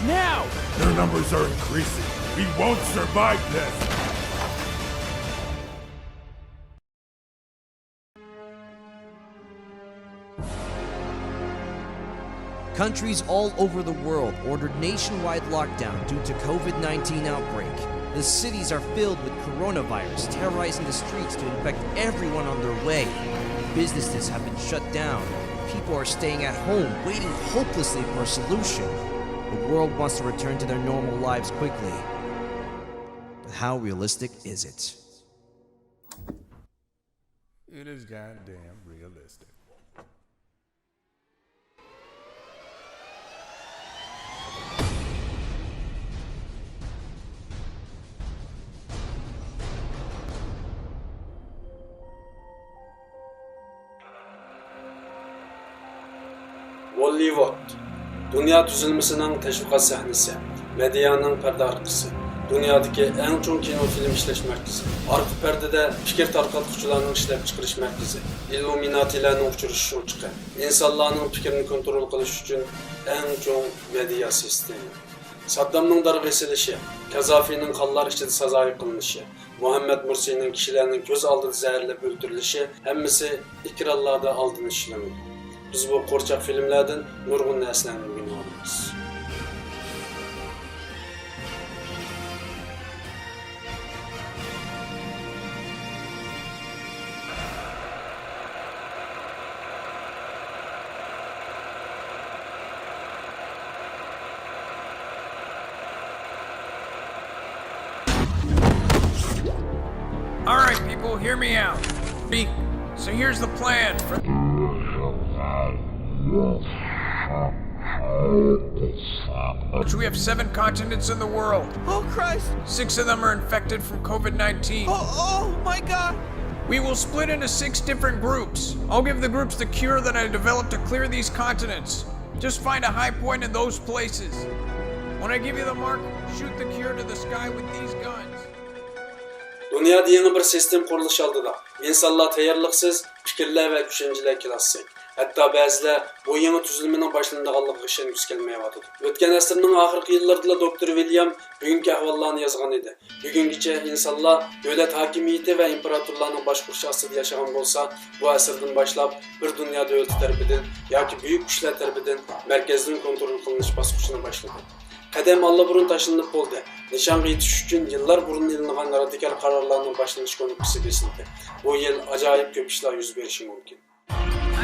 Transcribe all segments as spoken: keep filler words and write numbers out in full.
Now! Their numbers are increasing. We won't survive this! Countries all over the world ordered nationwide lockdown due to COVID nineteen outbreak. The cities are filled with coronavirus terrorizing the streets to infect everyone on their way. Businesses have been shut down. People are staying at home, waiting hopelessly for a solution. The world wants to return to their normal lives quickly. But how realistic is it? It is goddamn realistic. بوللىۋۇد، دۇنيا تۈزۈلمىسىنىڭ تەشۋىقات سەھنىسى، مېدىيانىڭ پەردە ئارقىسى، دۇنيادىكى ئەڭ چوڭ كىنو-فىلىم ئىشلەش مەركىزى، ئارقا پەردىدە پىكىر تارقاتقۇچىلارنىڭ ئىشلەپچىقىرىش مەركىزى، ئىللۇمىناتىلارنىڭ ئۇچرىشىش ئوچىقى، ئىنسانلارنىڭ پىكرىنى كونترول قىلىش ئۈچۈن ئەڭ چوڭ مېدىيا سىستېما. ساددامنىڭ دارغا ئېسىلىشى، قازافىنىڭ قانلار ئىچىدە سازايى قىلىنىشى، مۇھەممەد مۇرسىنىڭ كىشىلەرنىڭ كۆز ئالدىدا زەھەرلەپ ئۆلتۈرۈلۈشى، ھەممىسى ئېكرانلاردا ئالدىن ئىشلىنىدۇ. بىز بۇ قورچاق فىلىملەردىن نۇرغۇن نەرسىلەرنى ئۆگىنىۋالىمىز. All right, people, hear me out. Be- So here's the plan. Which we have seven continents in the world. Oh, Christ! Six of them are infected from COVID nineteen. Oh, oh, my God! We will split into six different groups. I'll give the groups the cure that I developed to clear these continents. Just find a high point in those places. When I give you the mark, shoot the cure to the sky with these guns. دۇنيادا يېڭى بىر سىستېما قۇرۇلۇش ئالدىدا. ئىنسانلار تەييارلىقسىز، پىكىرلەر ۋە چۈشەنچىلەر كلاسسىك. ھەتتا بەزىلەر بۇ يېڭى تۈزۈلمىنىڭ باشلىنىدىغانلىقىغا ئىشەنگۈسى كەلمەيۋاتىدۇ. ئۆتكەن ئەسىرنىڭ ئاخىرقى يىللىرىدىلا دوكتور ۋىليام بۈگۈنكى ئەھۋاللارنى يازغان ئىدى. بۈگۈنگىچە ئىنسانلار دۆلەت ھاكىمىيىتى ۋە ئىمپېراتورلارنىڭ باشقۇرۇشى ئاستىدا ياشىغان بولسا، بۇ ئەسىردىن باشلاپ بىر دۇنيا دۆلىتى تەرىپىدىن ياكى بۈيۈك كۈچلەر تەرىپىدىن مەركەزدىن كونترول قىلىنىش باسقۇچىنى باشلىدى. قەدەم ئاللىبۇرۇن تاشلىنىپ بولدى. نىشانغا يېتىش ئۈچۈن يىللار بۇرۇن ئېلىنغان رادىكال قارارلارنىڭ باشلىنىش كۇنۇپكىسى بېسىلدى. بۇ يىل ئاجايىپ كۆپ ئىشلار يۈز بېرىشى مۇمكىن.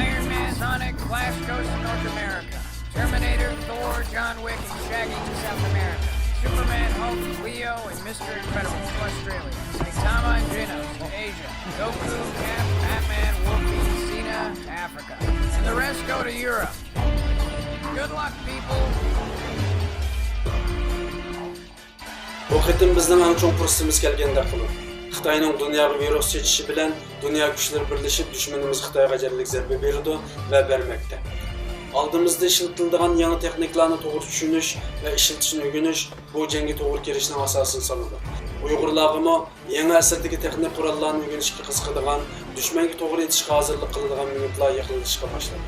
Iron Man, Sonic, Flash goes to North America. Terminator, Thor, John Wick, and Shaggy to South America. Superman, Hulk, Leo, and Mister Incredible to Australia. Saitama and Genos to Asia. Goku, Cap, Batman, Wolverine, Cena to Africa. And the rest go to Europe. Good luck, people! بۇ قېتىم بىزنىڭ ئەڭ چوڭ پۇرسىتىمىز كەلگەندەك قىلىدۇ. خىتاينىڭ دۇنياغا ۋىرۇس چېچىشى بىلەن دۇنيا كۈچلىرى بىرلىشىپ دۈشمىنىمىز خىتايغا جەللىك زەربە بېرىدۇ ۋە بەرمەكتە. ئالدىمىزدا ئىشلىتىلىدىغان يېڭى تېخنىكىلارنى توغرا چۈشىنىش ۋە ئىشلىتىشنى ئۆگىنىش بۇ جەڭگە توغرا كىرىشنىڭ ئاساسىنى سالىدۇ. ئۇيغۇرلارغىمۇ يېڭى ئەسىردىكى تېخنىك قوراللارنى ئۆگىنىشكە قىزىقىدىغان، دۈشمەنگە توغرا ئېتىشقا ھازىرلىق قىلىدىغان مىنۇتلار يېقىنلىشىشقا باشلىدى.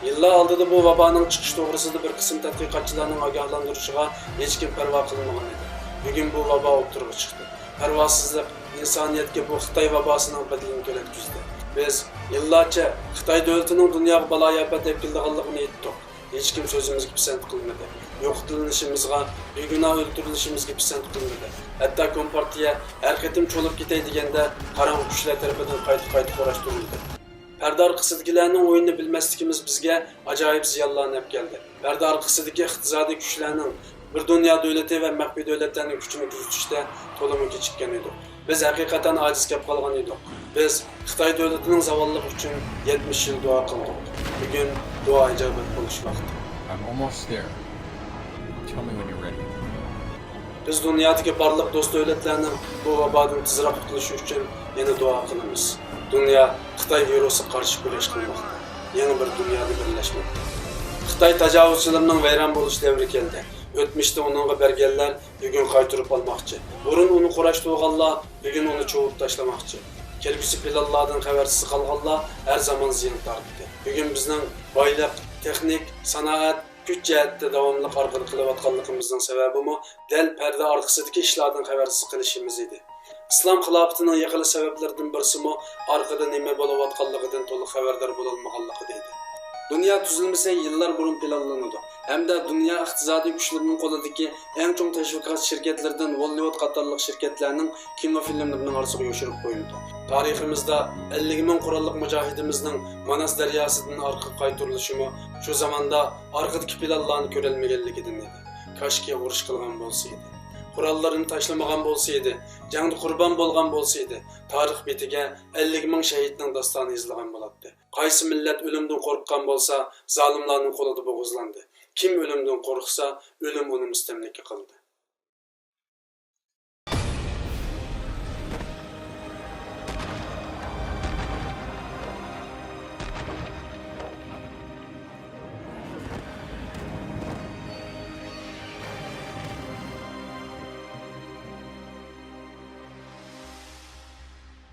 يىللار ئالدىدا بۇ ۋابانىڭ چىقىشى توغرىسىدا بىر قىسىم تەتقىقاتچىلارنىڭ ئاگاھلاندۇرۇشىغا ھېچكىم پەرۋا قىلمىغان ئىدى. بۈگۈن بۇ ۋابا ئوتتۇرىغا چىقتى. پەرۋاسىزلىق ئىنسانىيەتكە بۇ خىتاي ۋاباسىنىڭ بەدىلىنى تۆلەتكۈزدى. بىز يىللارچە خىتاي دۆلىتىنىڭ دۇنياغا بالايىئاپەت ئەكېلىدىغانلىقىنى ئېيتتۇق. ھېچكىم سۆزىمىزگە پىسەنت قىلمىدى. يوقىتىلىشىمىزغا، بىگۇناھ ئۆلتۈرۈلۈشىمىزگە پىسەنت قىلمىدى. ھەتتا كومپارتىيە ھەر قېتىم چولۇپ كېتەي دېگەندە، قاراڭغۇ كۈچلەر تەرىپىدىن قايتا-قايتا قۇراشتۇرۇلدى. پەردە ئارقىسىدىكىلەرنىڭ ئويۇنىنى بىلمەسلىكىمىز بىزگە ئاجايىپ زىيانلارنى ئەپ كەلدى. پەردە ئارقىسىدىكى ئىقتىسادىي كۈچلەرنىڭ بىر دۇنيا دۆلىتى ۋە مەخپىي دۆلەتلەرنىڭ كۈچىنى كۆزىتىشتە تولىمۇ كېچىككەن ئىدۇق. بىز ھەقىقەتەن ئاجىز كەپ قالغان ئىدۇق. بىز خىتاي دۆلىتىنىڭ زاۋاللىقى ئۈچۈن يەتمىش يىل دۇئا قىلدۇق. بۈگۈن دۇئا ئىجابەت بولۇش ۋاقتى. I'm almost there. Tell me when you're ready. بىز دۇنيادىكى بارلىق دوست دۆلەتلەرنىڭ بۇ ۋابادىن تېزراق قۇتۇلۇشى ئۈچۈن يەنە دۇئا قىلىمىز. دۇنيا خىتاي ۋىرۇسىغا قارشى كۈرەش قىلماقتا. يېڭى بىر دۇنيادا بىرلەشمەكتە. خىتاي تاجاۋۇزچىلىرىنىڭ ۋەيران بولۇش دەۋرى كەلدى. ئۆتمۈشتە ئۇنىڭغا بەرگەنلەر بۈگۈن قايتۇرۇپ ئالماقچى. بۇرۇن ئۇنى قۇراشتۇرغانلار بۈگۈن ئۇنى چۇۋۇپ تاشلىماقچى. كەلگۈسى پىلانلاردىن خەۋەرسىز قالغانلار ھەر زامان زىيان تارتتى. بۈگۈن بىزنىڭ بايلىق، تېخنىك، سانائەت، كۈچ جەھەتتە داۋاملىق ئارقىدا قېلىۋاتقانلىقىمىزنىڭ سەۋەبىمۇ دەل پەردە ئارقىسىدىكى ئىشلاردىن خەۋەرسىز قېلىشىمىز ئىدى. ئىسلام خىلاپىتىنىڭ يىقىلىش سەۋەبلىرىدىن بىرسىمۇ ئارقىدا نېمە بولۇۋاتقانلىقىدىن تولۇق خەۋەردار بولالمىغانلىقىدا ئىدى. دۇنيا تۈزۈلمىسى يىللار بۇرۇن پىلانلىنىدۇ ھەمدە دۇنيا ئىقتىسادىي كۈچلىرىنىڭ قولىدىكى ئەڭ چوڭ تەشۋىقات شىركەتلىرىدىن ھوللىۋۇد قاتارلىق شىركەتلەرنىڭ كىنو فىلىملىرىنىڭ ئارىسىغا يوشۇرۇپ قويۇلىدۇ. تارىخىمىزدا ئەللىك مىڭ قوراللىق مۇجاھىدىمىزنىڭ ماناس دەرياسىدىن ئارقىغا قايتۇرۇلۇشىمۇ شۇ زاماندا ئارقىدىكى پىلانلارنى كۆرەلمىگەنلىكىدىن ئىدى. كاشكى ئۇرۇش قىلغان بولسا ئىدى. قوراللىرىنى تاشلىمىغان بولسا ئىدى. جەڭدە قۇربان بولغان بولسا ئىدى. تارىخ بېتىگە ئەللىك مىڭ شەھىدنىڭ داستانى يېزىلغان بولاتتى. قايسى مىللەت ئۆلۈمدىن قورققان بولسا، زالىملارنىڭ قولىدا بوغۇزلاندى. كىم ئۆلۈمدىن قورقسا، ئۆلۈم ئۇنى مۇستەملىكە قىلدى.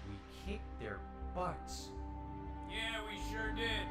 We kicked their butts. Yeah, we sure did.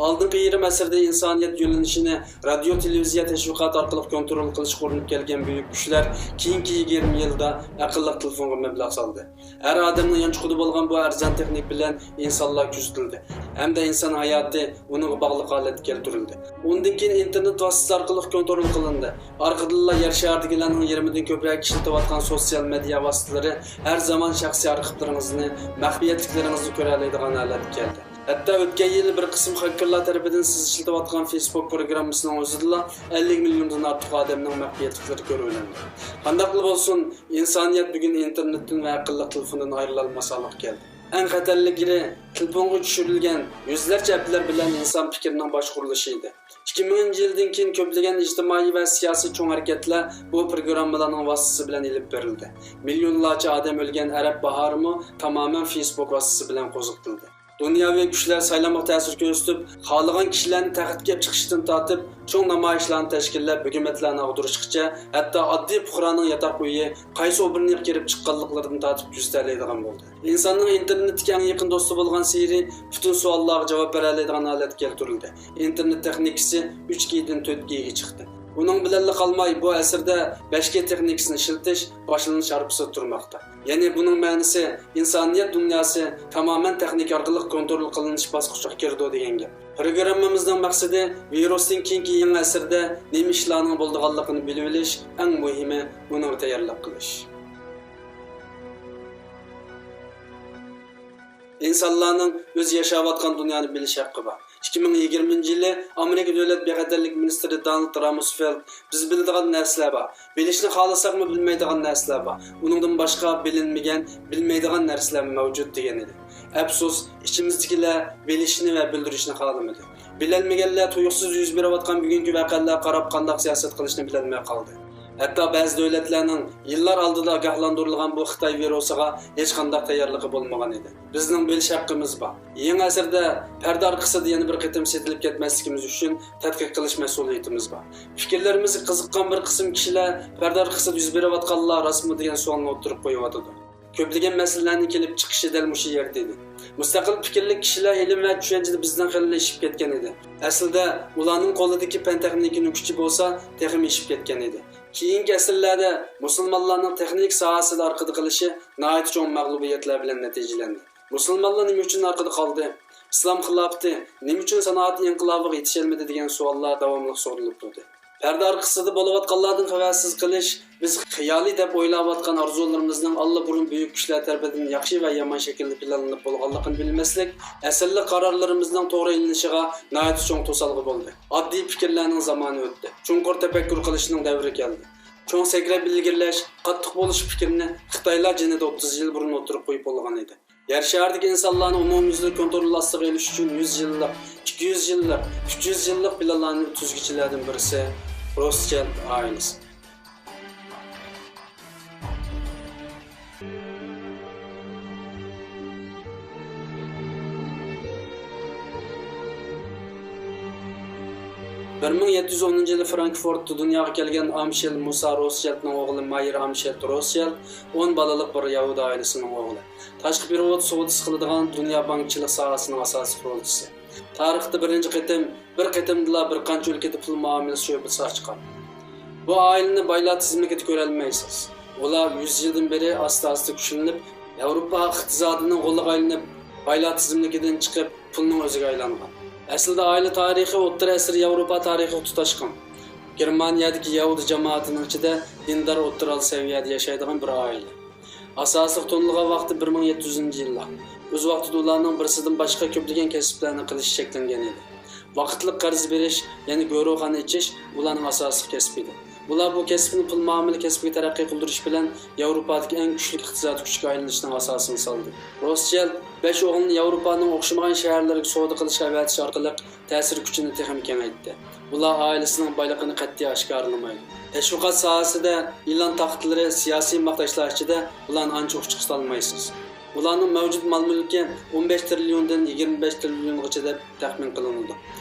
ئالدىنقى يېرىم ئەسىردە ئىنسانىيەت يۆنىلىشىنى رادىيو، تېلېۋىزىيە، تەشۋىقات ئارقىلىق كونترول قىلىشقا ئۇرۇنۇپ كەلگەن بۈيۈك كۈچلەر كېيىنكى يىگىرمە يىلدا ئەقىللىق تېلېفونغا مەبلەغ سالدى. ھەر ئادەمنىڭ يانچۇقىدا بولغان بۇ ئەرزان تېخنىكا بىلەن ئىنسانلار كۆزىتىلدى ھەمدە ئىنسان ھاياتى ئۇنىڭغا باغلىق ھالەتتە كەلتۈرۈلدى. ئۇندىن كېيىن ئىنتېرنېت ۋاسىتىسى ئارقىلىق كونترول قىلىندى. ئارقىدىنلا يەر شارىدىكىلەرنىڭ يېرىمىدىن كۆپرەك ئىشلىتىۋاتقان سوتسىيال مېدىيا ۋاسىتىلىرى ھەر زامان شەخسىي ئارخىپلىرىڭىزنى، مەخپىيەتلىكلىرىڭىزنى كۆرەلەيدىغان ھالەتكە كەلدى. ھەتتا ئۆتكەن يىلى بىر قىسىم خاككېرلار تەرىپىدىن سىز ئىشلىتىۋاتقان فېيسبۇك پروگراممىسىنىڭ ئۆزىدىلا ئەللىك مىليوندىن ئارتۇق ئادەمنىڭ مەخپىيەتلىكلىرى كۆرۈۋېلىندى. قانداقلا بولسۇن، ئىنسانىيەت بۈگۈن ئىنتېرنېتتىن ۋە ئەقىللىق تېلېفوندىن ئايرىلالماس ھالغا كەلدى. ئەڭ خەتەرلىكى، تېلېفونغا چۈشۈرۈلگەن يۈزلەرچە ئەپلەر بىلەن ئىنسان پىكرىنىڭ باشقۇرۇلۇشى ئىدى. ئىككى مىڭىنچى يىلدىن كېيىن كۆپلىگەن ئىجتىمائىي ۋە سىياسىي چوڭ ھەرىكەتلەر بۇ پروگراممىلارنىڭ ۋاسىتىسى بىلەن ئېلىپ بېرىلدى. مىليونلارچە ئادەم ئۆلگەن ئەرەب باھارىمۇ تامامەن فېيسبۇك ۋاسىتىسى بىلەن قوزغىتىلدى. دۇنياۋى كۈچلەر سايلامغا تەسىر كۆرسىتىپ، خالىغان كىشىلەرنى تەختكە ئېلىپ چىقىشتىن تارتىپ، چوڭ نامايىشلارنى تەشكىللەپ، ھۆكۈمەتلەرنى ئاغدۇرۇشقىچە، ھەتتا ئاددىي پۇقرانىڭ ياتاق ئۆيى، قايسى ئوبورنىغا كىرىپ چىققانلىقلىرىدىن تارتىپ كۆزىتەلەيدىغان بولدى. ئىنساننىڭ ئىنتېرنېتتىكى ئەڭ يېقىن دوستى بولغان سىرى پۈتۈن سوئاللارغا جاۋاب بېرەلەيدىغان ھالەتكە كەلتۈرۈلدى. ئىنتېرنېت تېخنىكىسى ئۈچ گىدىن تۆت گىگە چىقتى. ئۇنىڭ بىلەنلا قالماي، بۇ ئەسىردە بەش گى تېخنىكىسىنى ئىشلىتىش باشلىنىش ھارپىسىدا تۇرماقتا. يەنى بۇنىڭ مەنىسى، ئىنسانىيەت دۇنياسى تامامەن تېخنىكا ئارقىلىق كونترول قىلىنىش باسقۇچىغا كىرىدۇ دېگەن گەپ. پروگراممىمىزنىڭ مەقسىتى ۋىرۇستىن كېيىنكى يېڭى ئەسىردە نېمە ئىشلارنىڭ بولىدىغانلىقىنى بىلىۋېلىش، ئەڭ مۇھىمى ئۇنىڭغا تەييارلىق قىلىش. ئىنسانلارنىڭ ئۆزى ياشاۋاتقان دۇنيانى بىلىش ھەققى بار. ئىككى مىڭ يىگىرمىنچى يىلى ئامېرىكا دۆلەت بىخەتەرلىك مىنىستىرى دونالد رامسفېلد، «بىز بىلىدىغان نەرسىلەر بار، بىلىشنى خالىساقمۇ بىلمەيدىغان نەرسىلەر بار، ئۇنىڭدىن باشقا بىلىنمىگەن، بىلمەيدىغان نەرسىلەر مەۋجۇت» دېگەن ئىدى. ئەپسۇس، ئىچىمىزدىكىلەر بىلىشنى ۋە بىلدۈرۈشنى خالىمىدى. بىلەلمىگەنلەر تۇيۇقسىز يۈز بېرىۋاتقان بۈگۈنكى ۋەقەلەرگە قاراپ قانداق سىياسەت قىلىشنى بىلەلمەي قالدى. ھەتتا بەزى دۆلەتلەرنىڭ يىللار ئالدىدا ئاگاھلاندۇرۇلغان بۇ خىتاي ۋىرۇسىغا ھېچقانداق تەييارلىقى بولمىغان ئىدى. بىزنىڭ بىلىش ھەققىمىز بار. يېڭى ئەسىردە پەردە ئارقىسىدا يەنە بىر قېتىم سېتىلىپ كەتمەسلىكىمىز ئۈچۈن تەتقىق قىلىش مەسئۇلىيىتىمىز بار. پىكىرلىرىمىزگە قىزىققان بىر قىسىم كىشىلەر پەردە ئارقىسىدا يۈز بېرىۋاتقانلار راستمۇ دېگەن سوئالنى ئوتتۇرىغا قويۇۋاتىدۇ. كۆپلىگەن مەسىلىلەرنىڭ كېلىپ چىقىشى دەل مۇشۇ يەردە ئىدى. مۇستەقىل پىكىرلىك كىشىلەر ئىلىم ۋە چۈشەنچىدە بىزدىن خېلىلا ئېشىپ كەتكەن ئىدى. ئەسلىدە ئۇلارنىڭ قولىدىكى پەن-تېخنىكىنىڭ كۈچى بولسا تېخىمۇ ئېشىپ كەتكەن ئىدى. كېيىنكى ئەسىرلەردە مۇسۇلمانلارنىڭ تېخنىكا ساھەسىدە ئارقىدا قېلىشى ناھايىتى چوڭ مەغلۇبىيەتلەر بىلەن نەتىجىلەندى. مۇسۇلمانلار نېمە ئۈچۈن ئارقىدا قالدى؟ ئىسلام خىلاپىتى نېمە ئۈچۈن سانائەت ئىنقىلابىغا يېتىشەلمىدى دېگەن سوئاللار داۋاملىق سورىلىپ تۇردى. پەردە ئارقىسىدا بولۇۋاتقانلاردىن خەۋەرسىز قېلىش، بىز خىيالىي دەپ ئويلاۋاتقان ئارزۇلىرىمىزنىڭ ئاللىبۇرۇن بۈيۈك كۈچلەر تەرىپىدىن ياخشى ۋە يامان شەكىلدە پىلانلىنىپ بولغانلىقىنى بىلمەسلىك، ئەسىرلىك قارارلىرىمىزنىڭ توغرا ئېلىنىشىغا ناھايىتى چوڭ توسالغۇ بولدى. ئاددىي پىكىرلەرنىڭ زامانى ئۆتتى. چوڭقۇر تەپەككۇر قىلىشنىڭ دەۋرى كەلدى. چوڭ سەكرەپ ئىلگىرىلەش، قاتتىق بولۇش پىكرىنى خىتايلار جېنىدا ئوتتۇز يىل بۇرۇن ئوتتۇرىغا قويۇپ بولغان ئىدى. يەر شارىدىكى ئىنسانلارنى ئومۇميۈزلۈك كونترول ئاستىغا ئېلىش ئۈچۈن يۈز يىللىق، ئىككى يۈز يىللىق، ئۈچ يۈز يىللىق پىلانلارنى تۈزگۈچىلەردىن بىرسى روسچىلد ئائىلىسى. بىر مىڭ يەتتە يۈز ئونىنچى يىلى فرانكفورتتا دۇنياغا كەلگەن ئامشېل مۇسا روسچىلدنىڭ ئوغلى مايېر ئامشېلد روسچىلد ئون بالىلىق بىر يەھۇدىي ئائىلىسىنىڭ ئوغلى. تاشقى پېرېۋوت سودىسى قىلىدىغان دۇنيا بانكىچىلىق ساھەسىنىڭ ئاساسىي قۇرۇلتىسى. تارىختا بىرىنچى قېتىم بىر قېتىمدىلا بىر قانچە ئۆلكىدە پۇل مۇئامىلىسى شۆبىسى ئاچقان. بۇ ئائىلىنى بايلار تىزىملىكىدە كۆرەلمەيسىز. ئۇلار يۈز يىلدىن بېرى ئاستا-ئاستا كۈچلىنىپ، ياۋروپا ئىقتىسادىنىڭ غولىغا ئايلىنىپ، بايلار تىزىملىكىدىن چىقىپ، پۇلنىڭ ئۆزىگە ئايلانغان. ئەسلىدە ئائىلە تارىخى ئوتتۇرا ئەسىر ياۋروپا تارىخىغا تۇتاشقان. گېرمانىيەدىكى يەھۇدىي جامائىتىنىڭ ئىچىدە دىندار ئوتتۇرا سەۋىيەدە ياشايدىغان بىر ئائىلە. ئاساسلىق تونۇلغان ۋاقتى بىر مىڭ يەتتە يۈزىنچى يىللار. ئۆز ۋاقتىدا ئۇلارنىڭ بىرسىدىن باشقا كۆپلىگەن كەسىپلەرنى قىلىشى چەكلەنگەن ئىدى. ۋاقىتلىق قەرز بېرىش، يەنى گۆروخانا ئېچىش ئۇلارنىڭ ئاساسلىق كەسپى ئىدى. ئۇلار بۇ كەسىپنى پۇل مۇئامىلە كەسپىگە تەرەققىي قىلدۇرۇش بىلەن ياۋروپادىكى ئەڭ كۈچلۈك ئىقتىسادىي كۈچكە ئايلىنىشنىڭ ئاساسىنى سالدى. روسچىلد بەش ئوغلىنى ياۋروپانىڭ ئوخشىمىغان شەھەرلىرىگە سودا قىلىشقا ئەۋەتىش ئارقىلىق تەسىر كۈچىنى تېخىمۇ كېڭەيتتى. ئۇلار ئائىلىسىنىڭ بايلىقىنى قەتئىي ئاشكارىلىمايدۇ. تەشۋىقات ساھەسىدە ئېلان تاختىلىرى سىياسىي ماختاشلار ئىچىدە ئۇلارنى ئانچە ئوخشىتىپ قىستالمايسىز. ئۇلارنىڭ مەۋجۇت مال-مۈلكى ئون بەش تىرىليوندىن يىگىرمە بەش تىرىليونغىچە دەپ تەخمىن قىلىنىدۇ.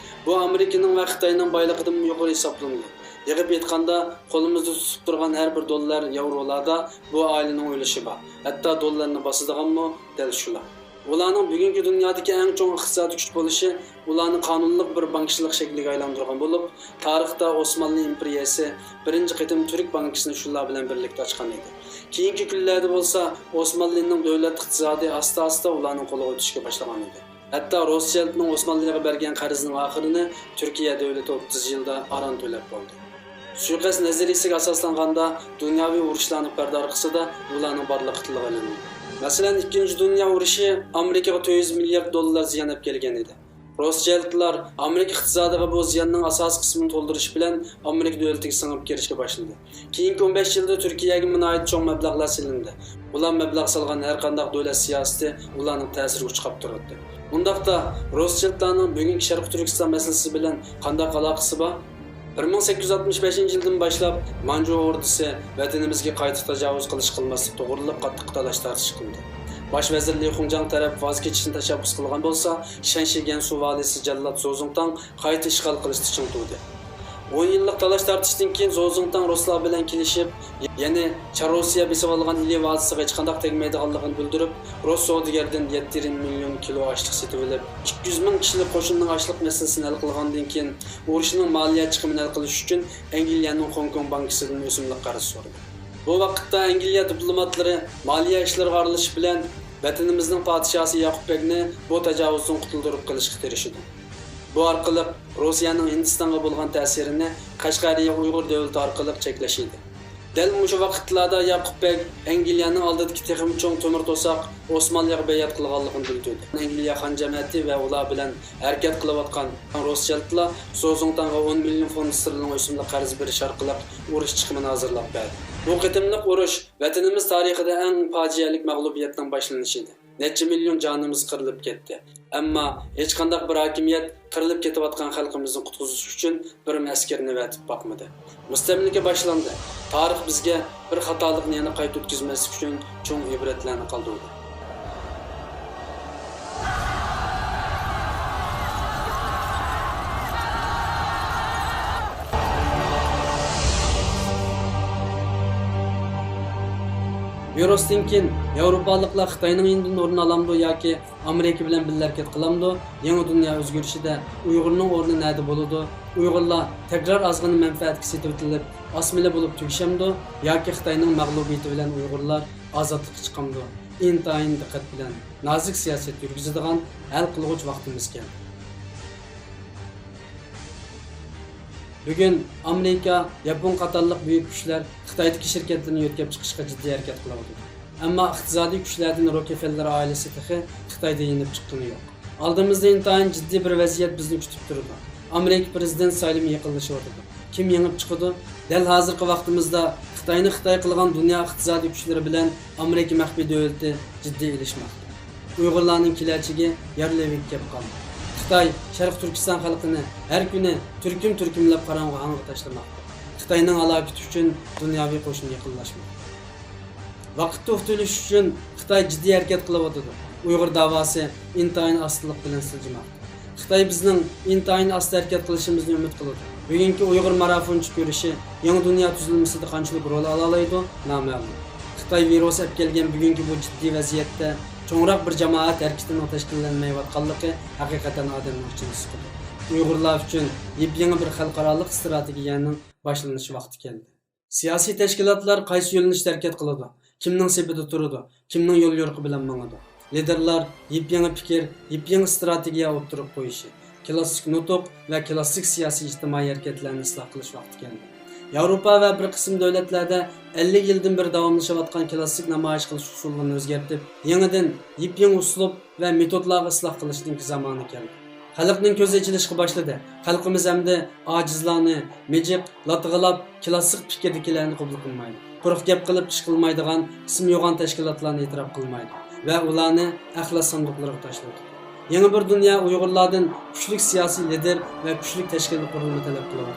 بۇ ئامېرىكىنىڭ ۋە خىتاينىڭ بايلىقىدىنمۇ يۇقىرى ھېسابلىنىدۇ. يىغىپ ئېيتقاندا، قولىمىزدا تۇتۇپ تۇرغان ھەر بىر دوللار، ياۋرولاردا بۇ ئائىلىنىڭ ئۈلۈشى بار. ھەتتا دوللارنى باسىدىغانمۇ دەل شۇلار. ئۇلارنىڭ بۈگۈنكى دۇنيادىكى ئەڭ چوڭ ئىقتىسادىي كۈچ بولۇشى ئۇلارنى قانۇنلۇق بىر بانكىچىلىق شەكلىگە ئايلاندۇرغان بولۇپ، تارىختا ئوسمانلى ئىمپېرىيەسى بىرىنچى قېتىم تۈرك بانكىسىنى شۇلار بىلەن بىرلىكتە ئاچقان ئىدى. كېيىنكى كۈنلەردە بولسا ئوسمانلىنىڭ دۆلەت ئىقتىسادى ئاستا-ئاستا ئۇلارنىڭ قولىغا ئۆتۈشكە باشلىغان ئىدى. ھەتتا روسچىلدنىڭ ئوسمانلىغا بەرگەن قەرزىنىڭ ئاخىرىنى تۈركىيە دۆلىتى ئوتتۇز يىلدا ئاران تۆلەپ بولدى. سۇيىقەست نەزەرىيىسىگە ئاساسلانغاندا، دۇنياۋى ئۇرۇشلارنىڭ پەردە ئارقىسىدا ئۇلارنىڭ بارلىقى تىلغا ئېلىندى. مەسىلەن، ئىككىنچى دۇنيا ئۇرۇشى ئامېرىكىغا تۆت يۈز مىليارد دوللار زىيان ئەپ كەلگەن ئىدى. روسچىلدلار ئامېرىكا ئىقتىسادىغا بۇ زىياننىڭ ئاساسىي قىسمىنى تولدۇرۇش بىلەن ئامېرىكا دۆلىتىگە سىڭىپ كىرىشكە باشلىدى. كېيىنكى ئون بەش يىلدا تۈركىيەگە ناھايىتى چوڭ مەبلەغلەر سېلىندى. ئۇلار مەبلەغ سالغان ھەر قانداق دۆلەت سىياسىتى ئۇلارنىڭ تەسىرىگە ئۇچراپ تۇراتتى. ئۇنداقتا، روسچىلدلارنىڭ بۈگۈنكى شەرقىي تۈركىستان مەسىلىسى بىلەن قانداق ئالاقىسى بار؟ بىر مىڭ سەككىز يۈز ئاتمىش بەشىنچى يىلدىن باشلاپ مانجۇ ئوردىسى ۋەتىنىمىزگە قايتا تاجاۋۇز قىلىش قىلماسلىق توغرىلىق قاتتىق تالاش-تارتىش قىلدى. باش ۋەزىر لى خۇڭجاڭ تەرەپ ۋاز كېچىشنى تەشەببۇس قىلغان بولسا، شەنشى گەنسۇ ۋالىسى جاللات زو زۇڭتاڭ قايتا ئىشغال قىلىشتا چىڭ تۇردى. ئون يىللىق تالاش-تارتىشتىن كېيىن زو زۇڭتاڭ رۇسلار بىلەن كېلىشىپ، يەنى چار روسىيە بېسىۋالغان ئىلى ۋادىسىغا ھېچقانداق تەگمەيدىغانلىقىنى بىلدۈرۈپ، رۇس سودىگەردىن يەتتە يېرىم مىليون كىلو ئاشلىق سېتىۋېلىپ، ئىككى يۈز مىڭ كىشىلىك قوشۇننىڭ ئاشلىق مەسىلىسىنى ھەل قىلغاندىن كېيىن، ئۇرۇشنىڭ مالىيە چىقىمىنى ھەل قىلىش ئۈچۈن ئەنگلىيەنىڭ خوڭكوڭ بانكىسىدىن ئۆسۈملۈك قەرز سورىدى. بۇ ۋاقىتتا ئەنگلىيە دىپلوماتلىرى مالىيە ئىشلىرىغا ئارىلىشىش بىلەن ۋەتىنىمىزنىڭ پادىشاھى ياقۇپ بەگنى بۇ تاجاۋۇزدىن قۇتۇلدۇرۇپ قېلىشقا تىرىشىدۇ. بۇ ئارقىلىق روسىيەنىڭ ھىندىستانغا بولغان تەسىرىنى قەشقەرىيە ئۇيغۇر دۆلىتى ئارقىلىق چەكلەش ئىدى. دەل مۇشۇ ۋاقىتلاردا ياقۇپ بەگ ئەنگلىيەنىڭ ئالدىدىكى تېخىمۇ چوڭ تۆمۈر توساق ئوسمانلىغا بەيئەت قىلغانلىقىنى بىلدۈردى. ئەنگلىيە خان جەمەتى ۋە ئۇلار بىلەن ھەرىكەت قىلىۋاتقان روسچىلدلار زو زۇڭتاڭغا ئون مىليون فونت ستېرلىڭ ئۆسۈملۈك قەرز بېرىش ئارقىلىق ئۇرۇش چىقىمىنى ھازىرلاپ بەردى. بۇ قېتىملىق ئۇرۇش ۋەتىنىمىز تارىخىدا ئەڭ پاجىئەلىك مەغلۇبىيەتنىڭ باشلىنىشى ئىدى. نەچچە مىليون جانىمىز قىرىلىپ كەتتى. ئەمما ھېچقانداق بىر ھاكىمىيەت قىرىلىپ كېتىۋاتقان خەلقىمىزنى قۇتقۇزۇش ئۈچۈن بىرمۇ ئەسكەرنى ئەۋەتىپ باقمىدى. مۇستەملىكە باشلاندى. تارىخ بىزگە بىر خاتالىقنى يەنە قايتا ئۆتكۈزمەسلىك ئۈچۈن چوڭ ئىبرەتلەرنى قالدۇردى. ۋىرۇستىن كېيىن ياۋروپالىقلار خىتاينىڭ يېنىدىن ئورۇن ئالامدۇ ياكى ئامېرىكا بىلەن بىللە ھەرىكەت قىلامدۇ؟ يېڭى دۇنيا ئۆزگىرىشىدە ئۇيغۇرنىڭ ئورنى نەدە بولىدۇ؟ ئۇيغۇرلار تەكرار ئازغىنە مەنپەئەتكە سېتىۋېتىلىپ، ئاسمىلە بولۇپ تۈگىشەمدۇ ياكى خىتاينىڭ مەغلۇبىيىتى بىلەن ئۇيغۇرلار ئازادلىققا چىقامدۇ؟ ئىنتايىن دىققەت بىلەن نازۇك سىياسەت يۈرگۈزىدىغان ھەل قىلغۇچ ۋاقتىمىز كەلدى. بۈگۈن ئامېرىكا، ياپون قاتارلىق بۈيۈك كۈچلەر خىتايدىكى شىركەتلىرىنى يۆتكەپ چىقىشقا جىددىي ھەرىكەت قىلىۋاتىدۇ. ئەمما ئىقتىسادىي كۈچلەردىن روكفېللېر ئائىلىسى تېخى خىتايدا يېنىپ چىققىنى يوق. ئالدىمىزدا ئىنتايىن جىددىي بىر ۋەزىيەت بىزنى كۈتۈپ تۇرىدۇ. ئامېرىكا پىرېزىدېنت سايلىمى يېقىنلىشىۋاتىدۇ. كىم يېڭىپ چىقىدۇ؟ دەل ھازىرقى ۋاقتىمىزدا خىتاينى خىتاي قىلغان دۇنيا ئىقتىسادىي كۈچلىرى بىلەن ئامېرىكا مەخپىي دۆلىتى جىددىي ئېلىشماقتا. ئۇيغۇرلارنىڭ كېلەچىكى يارلىۋىگە كەپ قالدى. خىتاي شەرقىي تۈركىستان خەلقىنى ھەر كۈنى تۈركۈم-تۈركۈملەپ قاراڭغۇ ھاڭغا تاشلىماقتا. خىتاينىڭ ھالاكىتى ئۈچۈن دۇنياۋى قوشۇن يېقىنلاشماقتا. ۋاقىتتا ئۇتۇلۇش ئۈچۈن خىتاي جىددىي ھەرىكەت قىلىۋاتىدۇ. ئۇيغۇر داۋاسى ئىنتايىن ئاستىلىق بىلەن سىلجىماقتا. خىتاي بىزنىڭ ئىنتايىن ئاستا ھەرىكەت قىلىشىمىزنى ئۈمىد قىلىدۇ. بۈگۈنكى ئۇيغۇر مارافونچى كۈرىشى يېڭى دۇنيا تۈزۈلمىسىدە قانچىلىك رول ئالالايدۇ، نامەلۇم. خىتاي ۋىرۇسى ئەپ كەلگەن بۈگۈنكى بۇ جىددىي ۋەزىيەتتە چوڭراق بىر جامائەت ھەرىكىتىنىڭ تەشكىللەنمەيۋاتقانلىقى ھەقىقەتەن ئادەمنىڭ ئىچىنى سىقىدۇ. ئۇيغۇرلار ئۈچۈن يېپيېڭى بىر خەلقئارالىق ئىستراتېگىيەنىڭ باشلىنىش ۋاقتى كەلدى. سىياسىي تەشكىلاتلار قايسى يۆنىلىشتە ھەرىكەت قىلىدۇ، كىمنىڭ سېپىدە تۇرىدۇ، كىمنىڭ يوليورۇقى بىلەن ماڭىدۇ؟ لىدېرلار يېپيېڭى پىكىر، يېپيېڭى ئىستراتېگىيە ئوتتۇرىغا قويۇشى، كلاسسىك نۇتۇق ۋە كلاسسىك سىياسىي ئىجتىمائىي ھەرىكەتلەرنى ئىسلاھ قىلىش ۋاقتى كەلدى. ياۋروپا ۋە بىر قىسىم دۆلەتلەردە ئەللىك يىلدىن بېرى داۋاملىشىۋاتقان كلاسسىك نامايىش قىلىش ئۇسۇللىرىنى ئۆزگەرتىپ، يېڭىدىن يېپيېڭى ئۇسلۇب ۋە مېتودلارغا ئىسلاھ قىلىشنىڭكى زامانى كەلدى. خەلقنىڭ كۆزى ئېچىلىشقا باشلىدى. خەلقىمىز ئەمدى ئاجىزلارنى مىجىق، لاتىغىلاپ، كلاسسىك پىكىردىكىلەرنى قوبۇل قىلمايدۇ. قۇرۇق گەپ قىلىپ ئىش قىلمايدىغان، ئىسمى يوغان تەشكىلاتلارنى ئېتىراپ قىلمايدۇ ۋە ئۇلارنى ئەخلەت ساندۇقلىرىغا تاشلايدۇ. يېڭى بىر دۇنيا ئۇيغۇرلاردىن كۈچلۈك سىياسىي لىدېر ۋە كۈچلۈك تەشكىلىي قۇرۇلما تەلەپ قىلىدۇ.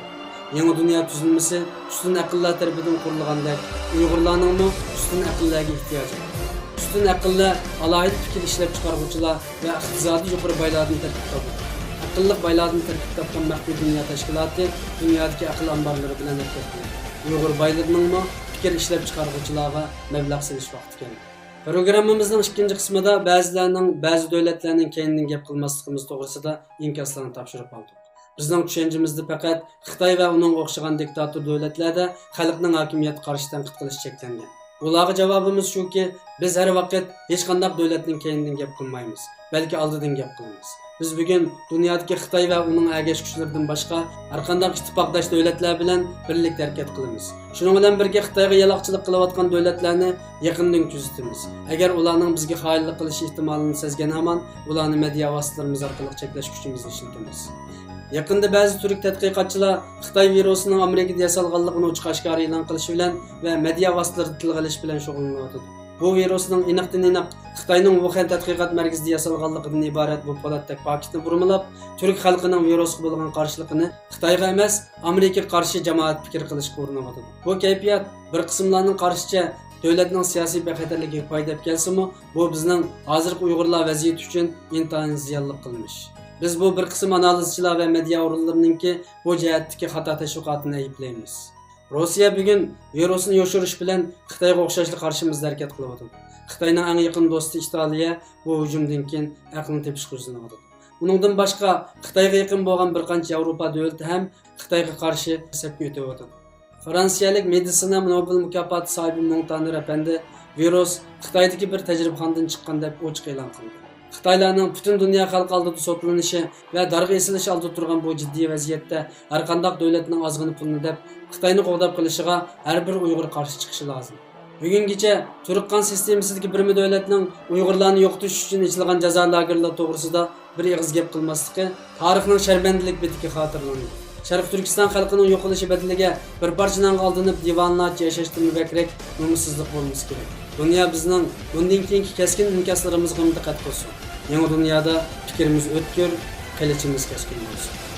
يېڭى دۇنيا تۈزۈلمىسى ئۈستۈن ئەقىللەر تەرىپىدىن قۇرۇلغاندەك، ئۇيغۇرلارنىڭمۇ ئۈستۈن ئەقىللەرگە ئېھتىياجى بار. ئۈستۈن ئەقىللەر ئالاھىدە پىكىر ئىشلەپچىقارغۇچىلار ۋە ئىقتىسادىي يۇقىرى بايلاردىن تەركىب تاپىدۇ. ئەقىللىق بايلاردىن تەركىب تاپقان مەخپىي دۇنيا تەشكىلاتى دۇنيادىكى ئەقىل ئامبارلىرى بىلەن ھەرىكەت قىلىدۇ. ئۇيغۇر بايلىرىنىڭمۇ پىكىر ئىشلەپچىقارغۇچىلارغا مەبلەغ سېلىش ۋاقتى كەلدى. پروگراممىمىزنىڭ ئىككىنچى قىسمىدا بەزىلەرنىڭ بەزى دۆلەتلەرنىڭ كەينىدىن گەپ قىلماسلىقىمىز توغرىسىدا ئىنكاسلارنى تاپشۇرۇپ ئالدۇق. بىزنىڭ چۈشەنچىمىزدە پەقەت خىتاي ۋە ئۇنىڭغا ئوخشىغان دىكتاتور دۆلەتلەردە خەلقنىڭ ھاكىمىيەتكە قارشى تەنقىد قىلىش چەكلەنگەن. ئۇلارغا جاۋابىمىز شۇكى، بىز ھەر ۋاقىت ھېچقانداق دۆلەتنىڭ كەينىدىن گەپ قىلمايمىز، بەلكى ئالدىدىن گەپ قىلىمىز. بىز بۈگۈن دۇنيادىكى خىتاي ۋە ئۇنىڭ ئەگەشكۈچىلىرىدىن باشقا ھەرقانداق ئىتتىپاقداش دۆلەتلەر بىلەن بىرلىكتە ھەرىكەت قىلىمىز. شۇنىڭ بىلەن بىرگە، خىتايغا يالاقچىلىق قىلىۋاتقان دۆلەتلەرنى يېقىندىن كۆزىتىمىز. ئەگەر ئۇلارنىڭ بىزگە خائىنلىق قىلىش ئېھتىمالىنى سەزگەن ھامان، ئۇلارنى مېدىيا ۋاسىتىلىرىمىز ئارقىلىق چەكلەش كۈچىمىزنى ئىشلىتىمىز. يېقىندا بەزى تۈرك تەتقىقاتچىلار خىتاي ۋىرۇسىنىڭ ئامېرىكىدا ياسالغانلىقىنى ئوچۇق ئاشكارا ئېلان قىلىش بىلەن ۋە مېدىيا ۋاسىتىلىرىدا تىلغا ئېلىش بىلەن شۇغۇللىنىۋاتىدۇ. بۇ ۋىرۇسنىڭ ئېنىقتىن ئېنىق خىتاينىڭ ۋۇخەن تەتقىقات مەركىزىدە ياسالغانلىقىدىن ئىبارەت بۇ پولاتتەك پاكىتنى بۇرمىلاپ، تۈرك خەلقىنىڭ ۋىرۇسقا بولغان قارشىلىقىنى خىتايغا ئەمەس، ئامېرىكىغا قارشى جامائەت پىكىر قىلىشقا ئۇرۇنۇۋاتىدۇ. بۇ كەيپىيات، بىر قىسىملارنىڭ قارىشىچە، دۆلەتنىڭ سىياسىي بىخەتەرلىكىگە پايدا ئەپ كەلسىمۇ، بۇ بىزنىڭ ھازىرقى ئۇيغۇرلار ۋەزىيىتى ئۈچۈن ئىنتايىن زىيانلىق قىلمىش. بىز بۇ بىر قىسىم ئانالىزچىلار ۋە مېدىيا ئورۇنلىرىنىڭكى بۇ جەھەتتىكى خاتا تەشۋىقاتىنى ئەيىبلەيمىز. روسىيە بۈگۈن ۋىرۇسنى يوشۇرۇش بىلەن خىتايغا ئوخشاشلا قارشىمىزدا ھەرىكەت قىلىۋاتىدۇ. خىتاينىڭ ئەڭ يېقىن دوستى ئىتالىيە بۇ ھۇجۇمدىن كېيىن ئەقلىنى تېپىشقا يۈزلىنىۋاتىدۇ. ئۇنىڭدىن باشقا، خىتايغا يېقىن بولغان بىر قانچە ياۋروپا دۆلىتى ھەم خىتايغا قارشى سەپكە ئۆتۈۋاتىدۇ. فرانسىيەلىك مېدىتسىنا نوبېل مۇكاپاتى ساھىبى مونتانېر ئەپەندى ۋىرۇس خىتايدىكى بىر تەجرىبىخانىدىن چىققان دەپ ئوچۇق ئېلان قىلدى. خىتايلارنىڭ پۈتۈن دۇنيا خەلقى ئالدىدا سوتلىنىشى ۋە دارغا ئېسىلىشى ئالدىدا تۇرغان بۇ جىددىي ۋەزىيەتتە ھەرقانداق دۆلەتنىڭ ئازغىنە پۇلنى دەپ، خىتاينى قوغداپ قېلىشىغا ھەر بىر ئۇيغۇر قارشى چىقىشى لازىم. بۈگۈنگىچە تۈرك قان سىستېمىسىدىكى بىرمۇ دۆلەتنىڭ ئۇيغۇرلارنى يوقىتىش ئۈچۈن ئېچىلغان جازا لاگېرلىرى توغرىسىدا بىر ئېغىز گەپ قىلماسلىقى تارىخنىڭ شەرمەندىلىك بېتىگە خاتىرىلىنىدۇ. شەرقىي تۈركىستان خەلقىنىڭ يوقىلىشى بەدىلىگە بىر پارچە نانغا ئالدىنىپ، دىۋانىلارچە ياشاشتىنمۇ بەكرەك نومۇسسىزلىق بولمىسا كېرەك. دۇنيا بىزنىڭ بۇندىن كېيىنكى كەسكىن ئىنكاسلىرىمىزغىمۇ دىققەت قىلسۇن. يېڭى دۇنيادا پىكرىمىز ئۆتكۈر، قىلىچىمىز كەسكىن بولسۇن.